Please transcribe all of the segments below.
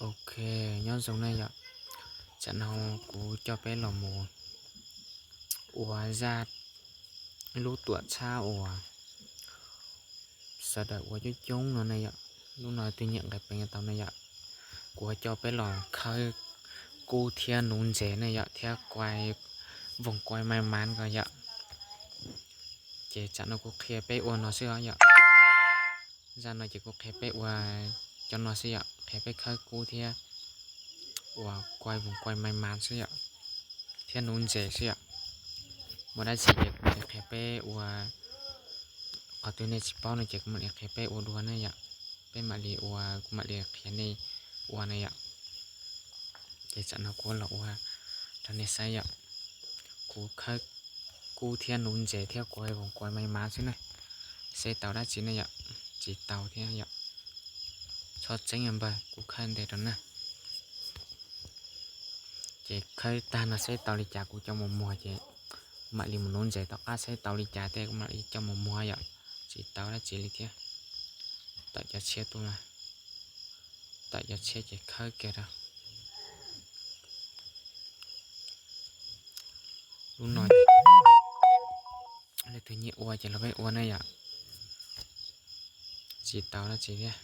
Ok, nyob zoo na yom. Tsam no kuv coj peb los mus ua zaj lub tuam txhab uas sawv daws ua coob coob no ne yom. Lub no twg nyiam nqis peev tau ne yom. Kuv coj peb los khawb kub thiab nuv ntses ne yom, thiab kuai voos kuai mai mav ko yom. Ces tsam no kuv qhia peb ua no xwb os yom. Zaj no ces kuv qhia peb ua cov no xwb yom, qhia peb khawb kub thiab ua kuai voos kuai mai mav xwb yom, thiab nuv ntses xwb yom. Muaj dab tsi ces kuv mam li qhia peb ua, qhov twg nej tsis paub no ces kuv mam li qhia peb ua dua ne yom. Peb mam li ua, kuv mam li qhia nej ua ne yom. Ces tsam no kuv los ua rau nej saib yom. Kuv khawb kub thiab nuv ntses thiab kuai voos kuai mai mav xwb na. Seb tau dab tsi ne yom. Tsis tau thiab yom. Txhob txeeb npawg, kuv khawb ntev rau na. Ces khawb tag no seb tau li cas kuv coj mus muag ces mam li mus nuv ntses tom qab seb tau li cas tej kuv mam li coj mus muag yom. Tsis tau dab tsi li thiab. Tawm cov tshiab tuaj, tawm cov tshiab ces khawb kiag rau. Lub no leej twg nyiam ua ces los peb ua na yom. Tsis tau dab tsi thiab.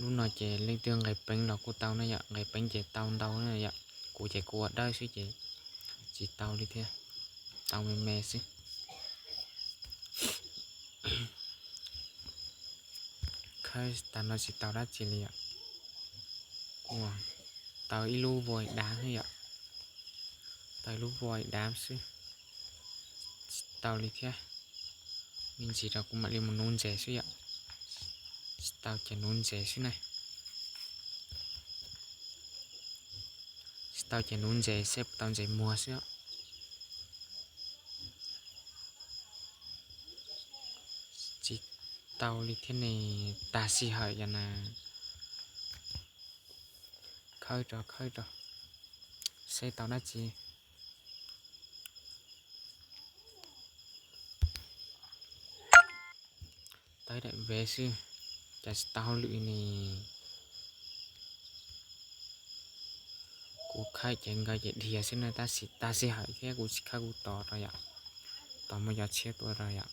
Lub no ces leej twg nqis peev los kuj tau na yom, nqis peev ces tau ntau na yom. Kuv ces kuv ua dawb xwb ces tsis tau li thiab, tau me me xwb. Khawb tas no tsis tau dab tsi li yom. Kuv tau ib lub voi dav xwb yom, tau ib lub voi dav xwb, tsis tau li thiab. Me ntsis rau kuv mam li mus nuv ntses xwb yom. Tsis tau ces nuv ntses xwb na. Tsis tau ces nuv ntses seb puas tau ntses muag xwb. Tsis tau li thiab ne, tag sij hawm yom na. Khawb rau khawb rau seb tau dab tsi. Tau daim vev xwb, cas tsis tau hauj lwm ne. Kuv khawb ces nkawd ces dhia xwb na, tab sis tag sij hawm thiab kuv tsis khawb kuv tos rau yom, tos muaj cov tshiab tuaj rau yom.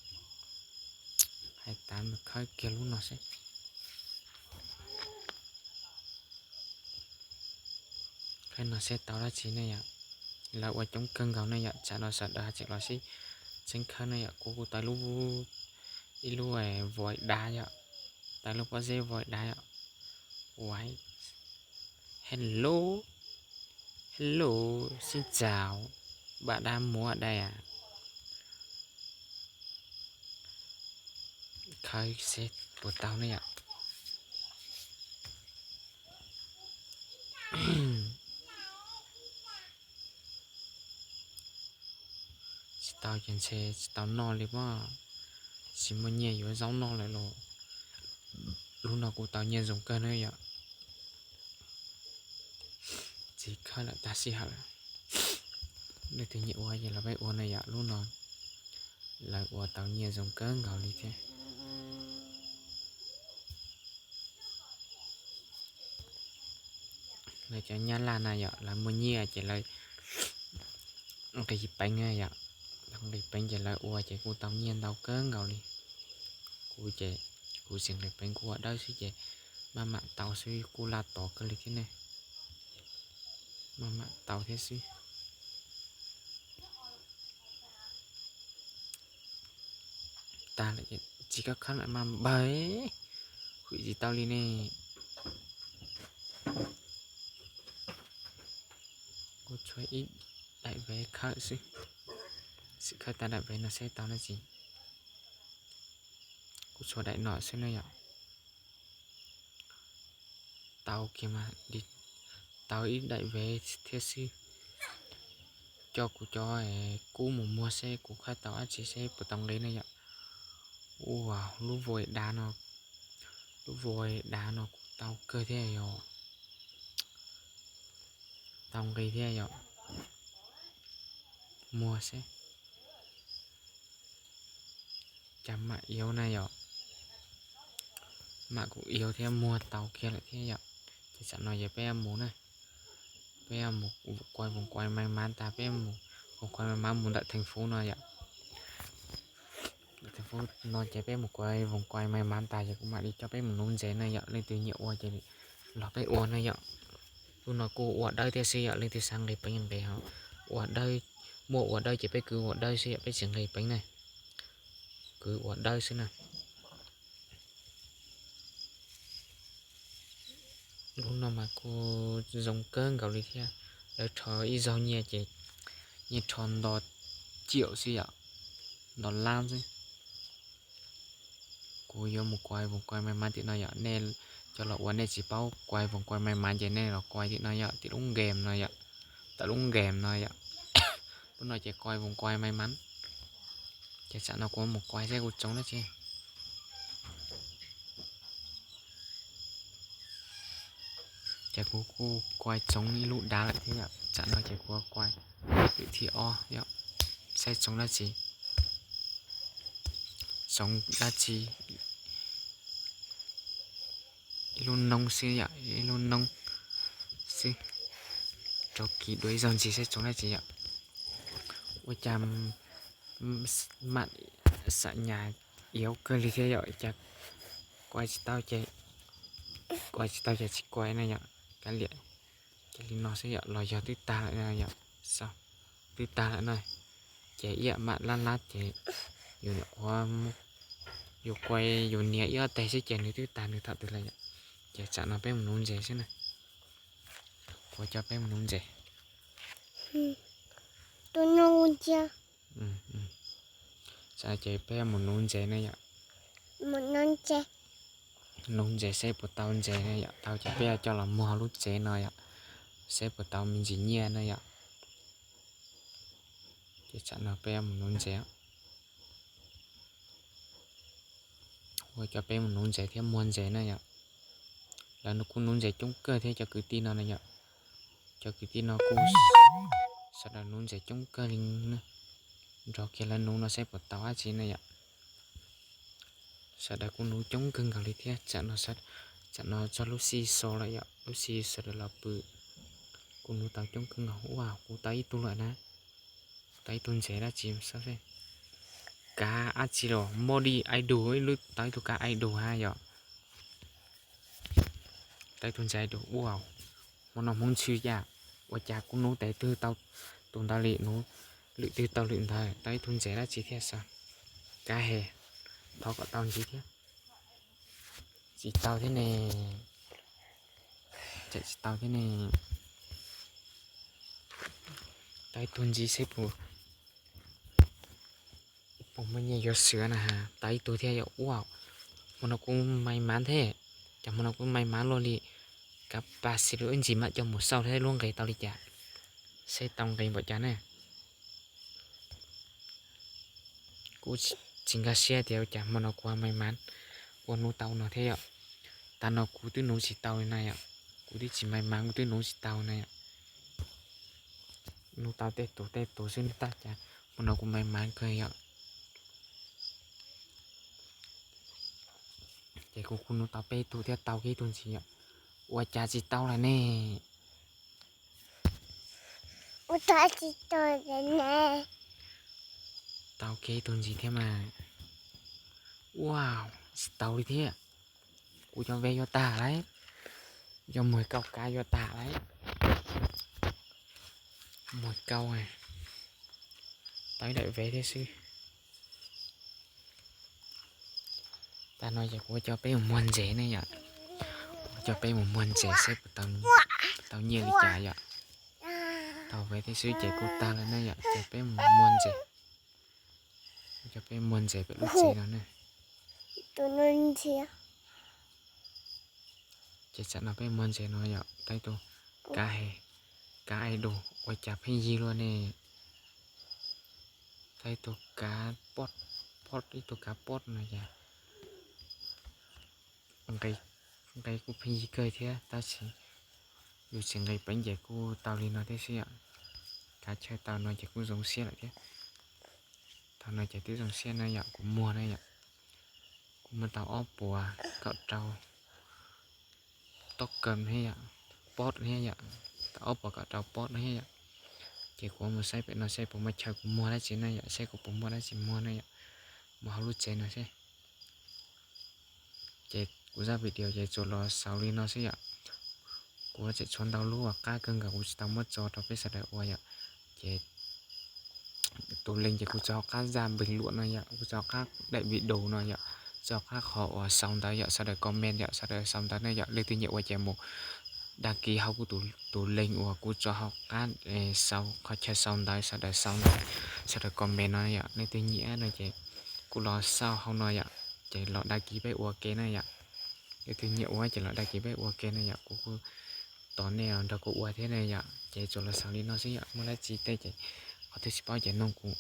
Hais tas mus khawb kiag lub no seb. Khawb no seb tau dab tsi ne yom. Lawv ua coob kawg nkaus ne yom, tsam no sawv daws tseem los sib txeeb khawb ne yom. Kuv kuj tau ib lub, ib lub voi dav yom, tau ib lub pob zeb voi dav yom. Ua, hello, hello, xin chào, bạn đang mua ở đây à? Khawb seb puas tau ne yom. Tsis tau ces ntshe tsis tau noj li pob, tsis muaj nyiaj yuav zaub noj lawm los. Lub no kuj tau nyiaj zoo kawg na yom. Tsis khawb lawm, tag sij hawm lawm. Leej twg nyiam ua ces los peb ua na yom, lub no lawv ua tau nyiaj zoo kawg nkaus li thiab. Lawv cov nyab laj na yom, lawv muaj nyiaj ces lawv nqis peev na yom, nqis peev ces lawv ua ces kuj tau nyiaj ntau kawg nkaus li. Kuv ces kuv tsis nqis peev, kuv ua dawb xwb ces maj mam tau xwb, kuj laj tod kawg li thiab ne. Maj mam tau thiab xwb. Tag lawm, tsis khawb khawb lawm mas npawg, hwm tsis tau li ne. Kuv tshuav ib daim vev khawb xwb, sim khawb tag daim vev no seb tau dab tsi. Kuv tshuav daim no xwb na yom. Tau kiag mas, tau ib daim vev thiab xwb. Coj kuv cov kub mus muag seb kuv khawb tau dab tsi seb puas tau nqi na yom. Ua lub voi dav no, lub voi dav no kuj tau kawg thiab yom. Tau nqi thiab yom. Muag seb. Cas mam iauv na yom. Mam kuv iauv thiab, muag tau kiag lawm thiab yom. Tam no ces peb mus na, peb mus kuaj voos kuaj mais mav tas peb mus voos kuaj mais mav mus ntawm theem fuv no yom. Ntawm theem fuv no ces peb mus kuaj voos kuaj mais mav tas ces kuv mam li coj peb mus nuv ntses na yom. Leej twg nyiam ua ces los peb ua na yom. Lub no kuj ua dawb thiab xwb yom, leej twg xav nqis peev nqis ho ua dawb, muaj ua dawb ces peb kwv ua dawb xwb yom, peb tsis nqis peev na, kwv ua dawb xwb na. Lub no mas kuj zoo kawg nkaus li thiab, lawv rho ib zaug nyiaj ces nyiaj rho nto ciam xwb yom, nto lab xwb. Kuv yuav mus kuaj voos kuaj mais mav tim no yom, nej cov los ua nej tsis paub kuaj voos kuaj mais mav ces nej los kuaj tim no yom, tim lub game no yom, tawm lub game no yom. Lub no ces kuaj voos kuaj mais mav. Ces tsam no kuv mus kuaj seb kuv tsoov dab tsi. Ces kuv kuj kuaj tsoov ib lub dav lawm thiab yom, tsam no ces kuv kuaj lwm thib ob yom, saib tsoov dab tsi, tsoov dab tsi. Ib lub noob xwb yom, ib lub noob xwb, rau kiag dua ib zaug ntxiv saib tsoov dab tsi yom. Ua cas mam xam nyas iauv kawg li thiab yom, cas kuaj tsis tau ces, kuaj tsis tau ces tsis kuaj na yom, kav liam. Ces li no xwb yom, los yog twb tag lawm no yom, twb tag lawm na. Ces ib yam mam lab lab ces yus nyuam qhuav, yus kuaj yus nias ib ob teg xwb ces nws twb tag nws thaum twg lawm yom. Ces tsam no peb mus nuv ntses xwb na, kuv coj peb mus nuv ntses. Ces peb mus nuv ntses na yom, nuv ntses seb puas tau ntses na yom, tau ces peb yuav coj los muag lub tsev no yom, seb puas tau me ntsis nyiaj na yom. Ces tsam no peb mus nuv ntses, ua cov peb mus nuv ntses thiab muag ntses na yom. Lawv kuj nuv ntses coob kawg thiab cov kwv tij no na yom, cov kwv tij no kuj sawv daws nuv ntses coob kawg li na, nrog kiag lawv nuv no saib puas tau dab tsi na yom. Sawv daws kuj nuv coob kawg nkaus li thiab, tsam no txog lub season lawm yom, lub season sawv daws los pw, kuj nuv tau coob kawg nkaus. Ua kuv tau ib tug lawm na, tau ib tug ntses dab tsi, kav dab tsi los modi aidu, ib lub tau ib tug kav aidu hab yom. Tau ib tug ntses aidu ua, hmo no hmoov ntxhw cas, ua cas kuv nuv tes twg tau tus ntawd li, nuv lwm twg tau lwm ntawd, tau ib tug ntses dab tsi thiab xav, kav he, thov kom tau ntxiv thiab. Tsis tau thiab ne, tsis tau thiab ne. Tau ib tug ntxiv seb puas muaj nyiaj yuav xwm na. Tau ib tug thiab yom. Ua, hmo no kuv mais mav thiab, cas hmo no kuv mais mav luaj li, kav pas xis lub ib ntsis mam coj mus xauj thiab lub nqe tau li cas, seb tau nqe npaum cas na. Kuv tsis nkag siab tias ua cas hmo no kuv mais mav, ua nuv tau no thiab yom. Tag no kuv twb nuv tsis tau li na yom, kuv twb tsis mais mav kuv twb nuv tsis tau na yom. Nuv tau tej tus tej tus xwb tab cas hmo no kuv mais mav kawg yom. Ces kuv kuj nuv tau peb tug thiab tau kiag ib tug ntxiv yom. Ua cas tsis tau lawm ne. Tau kiag ib tug ntxiv thiab mas. Ua, tsis tau li thiab. Kuv cov ve yuav tag lawm, cov muag kaub kav yuav tag lawm. Muag kaub, tau ib daim ve thiab xwb. Tag no ces kuv coj peb mus muag ntses ne yom. Kuv coj peb mus muag ntses seb puas tau nyiaj li cas yom. Tau ve thiab xwb ces kuj tag lawm ne yom, ces peb mus muag ntses. Kuv coj peb muag ntses pem lub tsev no ne. Ces tsam no peb muag ntses no yom, tau ib tug kav he, kav aidu, ua cas pheej yig luaj ne. Tau ib tug kav pob, pob, ib tug kav pob no ces nqe kuj pheej yig kawg thiab tab sis yus tsis nqis peev ces kuj tau li no thiab xwb yom. Kav chaw tau no ces kuj zoo siab lawm thiab. Tau no ces twb zoo siab na yom, kuv muag na yom. Kuv muag tau ob puas kaum rau, token thiab yom, post thiab yom, tau ob puas kaum rau post thiab yom. Ces kuv mus saib pem no saib puas muaj chaw kuv muag dab tsi na yom, saib kuv puas muaj dab tsi muag na yom, mus hauv lub tsev no seb. Ces kuv zaj video ces tsuas los xaus li no xwb yom. Kuv tseem tshuav ntau lub uas qab kawg nkaus kuv tsis tau muab tso rau peb sawv daws ua yom. Ces tus lees ces kuv tso qab zaj npeeg luam no yom, kuv tso qab daim video no yom, tso qab qhov uas sau ntawv yom, sawv daws comment yom, sawv daws sau ntawv na yom, leej twg nyiam ua ces mus đăng ký hauv kuv tus lees uas kuv tso hauv qab sau qhov chaw sau ntawv, sawv daws sau ntawv, sawv daws comment no yom, leej twg nyiam no ces kuv los sau hauv no yom, ces los đăng ký peb ua ke na yom. Leej twg nyiam ua ces los đăng ký peb ua ke na yom, kuv kuj tos nej nrog kuv ua thiab na yom. Ces tsuas los xaus li no xwb yom, muaj dab tsi tej ces qhov twg tsis paub ces nug kuv.